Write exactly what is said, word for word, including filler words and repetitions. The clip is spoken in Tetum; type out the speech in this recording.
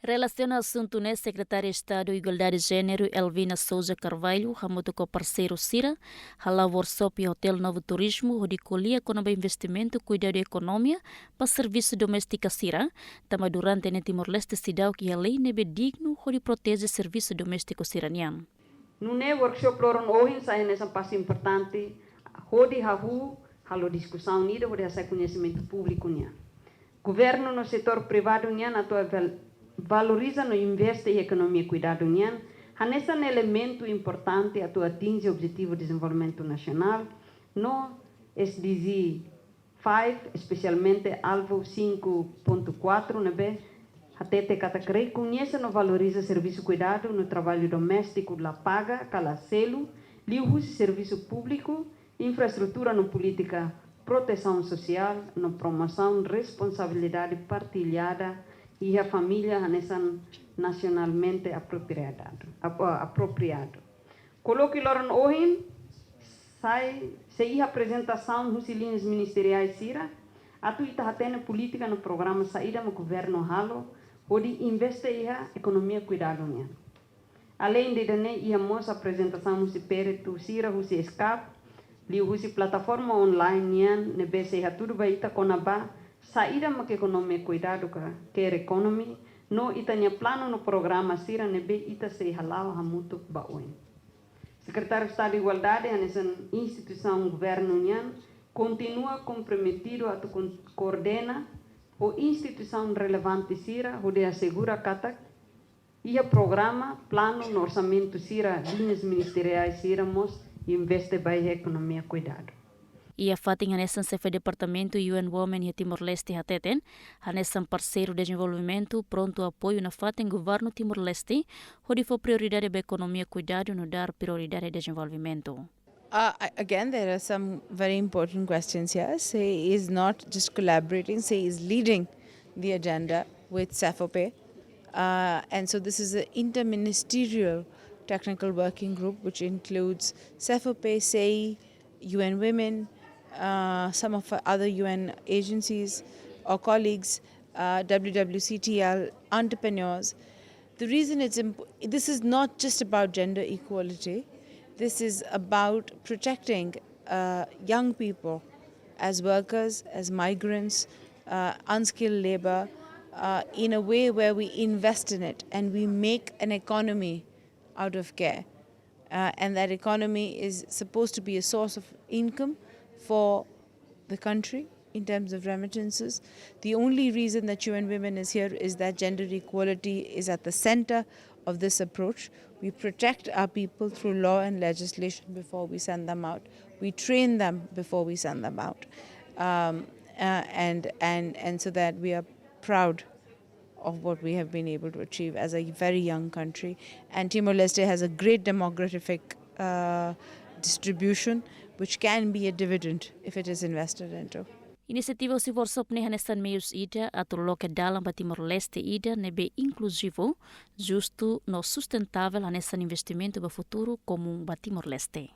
Relasiona asuntu ne'e, Sekretária Estadu Igualdade Jéneru Elvina Sousa Carvalho hamutuk ho parseiru sira hala'o workshop iha Hotel Novo Turismo hodi ko'alia kona-ba investimentu kuidadu ekonomia ba servisu doméstika sira, tanba durante ne'e Timor-Leste seidauk iha lei ne'ebé dignu hodi proteje servisu doméstiku sira-nian. Nune'e workshop loron ohin sai hanesan pasu importante hodi hahú halo diskusaun ida hodi hasai koñesimentu públiku nian. Governu no setór privadu nian atu val-, valoriza no investe iha ekonomia kuidadu nian, hanesan elementu importante atu atinje Objetivu Dezenvolvimentu Nasionál no S D G five, espesialmente alvu cinco ponto quatro, ne'ebé hatete katak rekoñese no valoriza servisu kuidadu no traballu doméstiku la paga ka la selu, liuhusi servisu públiku, infraestrutura no polítika protesaun sosiál no promosaun responsabilidade partillada iha família hanesan nasionalmente apropriadu. Ap-, apropriadu. Kolókiu loron ohin sai, sei iha aprezentasaun husi liñas ministeriais sira atu ita hatene polítika no programa saida mak governu halo hodi investe iha ekonomia kuidadu nian. Aleinde ida-ne'e, iha mós aprezentasaun husi peritu sira husi SCAP, liuhusi plataforma online nian ne'ebé sei hatudu ba ita kona-ba saida mak ekonomia kuidadu ka care economy, no ita-nia planu no programa sira ne'ebé ita sei hala'o hamutuk ba oin. Sekretáriu Estadu Igualdade hanesan instituisaun governu nian kontinua komprometidu atu kon-, koordena ho instituisaun relevante sira hodi asegura katak iha programa, planu no orsamentu sira liñas ministeriais sira mós investe ba iha ekonomia kuidadu. Iha fatin hanesan, Xefe Departamentu U N Women iha Timor-Leste hateten, hanesan parseiru dezenvolvimentu prontu apoiu nafatin governu Timor-Leste hodi fó prioridade ba ekonomia kuidadu no dar prioridade dezenvolvimentu. Uh, a-, again, there are some very important questions here. SEI is not just collaborating, SEI is leading the agenda with SEFOPE. Uh, and so this is an interministerial technical working group which includes SEFOPE, SEI, U N Women, uh, some of our other U N agencies, our colleagues, uh, W W C T L, entrepreneurs. The reason it's imp-, this is not just about gender equality. This is about protecting, uh, young people as workers, as migrants, uh, unskilled labor, uh, in a way where we invest in it and we make an economy out of care. Uh, and that economy is supposed to be a source of income for the country in terms of remittances. The only reason that U N Women is here is that gender equality is at the center of this approach. We protect our people through law and legislation before we send them out. We train them before we send them out. Um, uh, and, and, and so that we are proud of what we have been able to achieve as a very young country. And Timor-Leste has a great demographic, uh, distribution, which can be a dividend if it is invested into. Inisiativa husi workshop ne'e hanesan meius ida atu loke dalan ba Timor-Leste ida ne'ebé inkluzivu, justu no sustentável, hanesan investimentu ba futuru komún ba Timor-Leste.